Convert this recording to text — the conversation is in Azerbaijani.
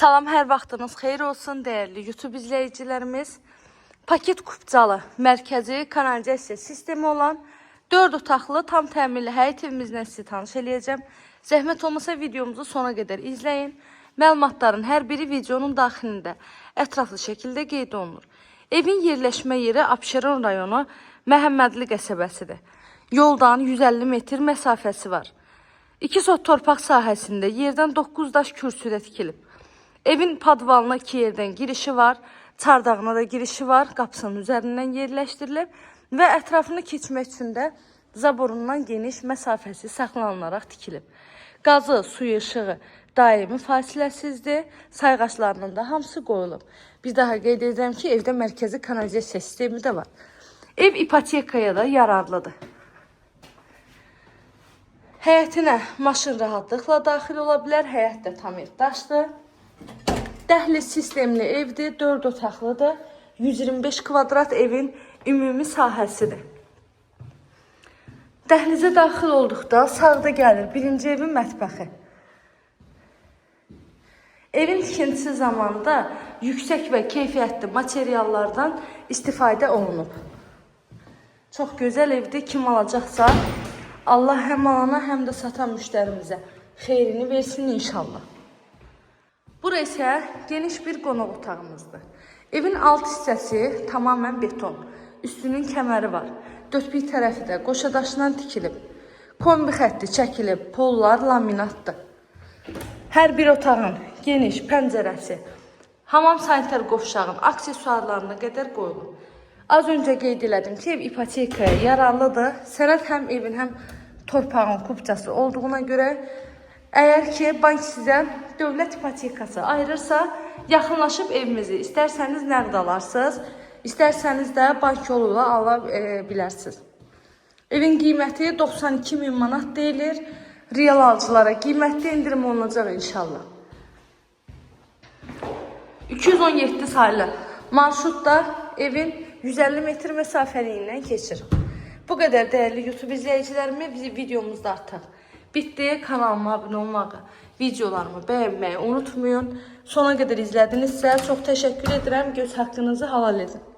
Salam, hər vaxtınız xeyir olsun dəyərli YouTube izləyicilərimiz. Paket kupçalı, mərkəzi kanalizasiya sistemi olan 4 otaqlı tam təmirli həyət evimizlə sizi tanış eləyəcəm. Zəhmət olmasa videomuzu sona qədər izləyin. Məlumatların hər biri videonun daxilində ətraflı şəkildə qeyd olunur. Evin yerləşmə yeri Abşeron rayonu Məhəmmədli qəsəbəsidir. Yoldan 150 metr məsafəsi var. 2 sot torpaq sahəsində yerdən 9 daş kürsüdə tikilib. Evin podvalına 2 yerdən girişi var, çardağına da girişi var, qapısının üzərindən yerləşdirilib və ətrafını keçmək üçün də zaborundan geniş məsafəsi saxlanılaraq tikilib. Qazı, suyu, işığı daimi fasiləsizdir. Sayğaclarının da hamısı qoyulub. Bir daha qeyd edirəm ki, evdə mərkəzi kanalizasiya sistemi də var. Ev ipotekaya da yararlıdır. Həyətinə maşın rahatlıqla daxil ola bilər. Həyət də tam daşdır. Dəhliz sistemli evdir, 4 otaqlıdır. 125 kvadrat evin ümumi sahəsidir. Dəhlizə daxil olduqda sağda gəlir birinci evin mətbəxi. Evin tikintisi zamanında yüksək və keyfiyyətli materiallardan istifadə olunub. Çox gözəl evdir. Kim alacaqsa Allah həm alana, həm də satan müştərimizə xeyrini versin inşallah. Bura isə geniş bir qonaq otağımızdır. Evin alt hissəsi tamamilə beton. Üstünün kəməri var. Dörd bir tərəfi də qoşa daşla tikilib. Kombi xətti çəkilib, pollar laminatdır. Hər bir otağın geniş pəncərəsi, hamam sanitar qovşağın aksesuarlarına qədər qoyulub. Az öncə qeyd elədim ki, ev ipotekaya yararlıdır. Sənəd həm evin, həm torpağın kupçası olduğuna görə əgər ki, bank sizə dövlət ipotekası ayırırsa, yaxınlaşıb evimizi istərsəniz nəqd alarsınız, istərsəniz də bank yolu ilə ala bilərsiniz. Evin qiyməti 92 min manat deyilir. Real alıcılara qiymətli endirim olunacaq inşallah. 217 saylı marşrut da evin 150 metr məsafəliyindən keçir. Bu qədər dəyərli YouTube izləyicilərimi, videomuz da artıq bitdi. Kanalıma abunə olmağı, videolarımı bəyənməyi unutmayın. Sona qədər izlədinizsə çox təşəkkür edirəm. Göz haqqınızı halal edin.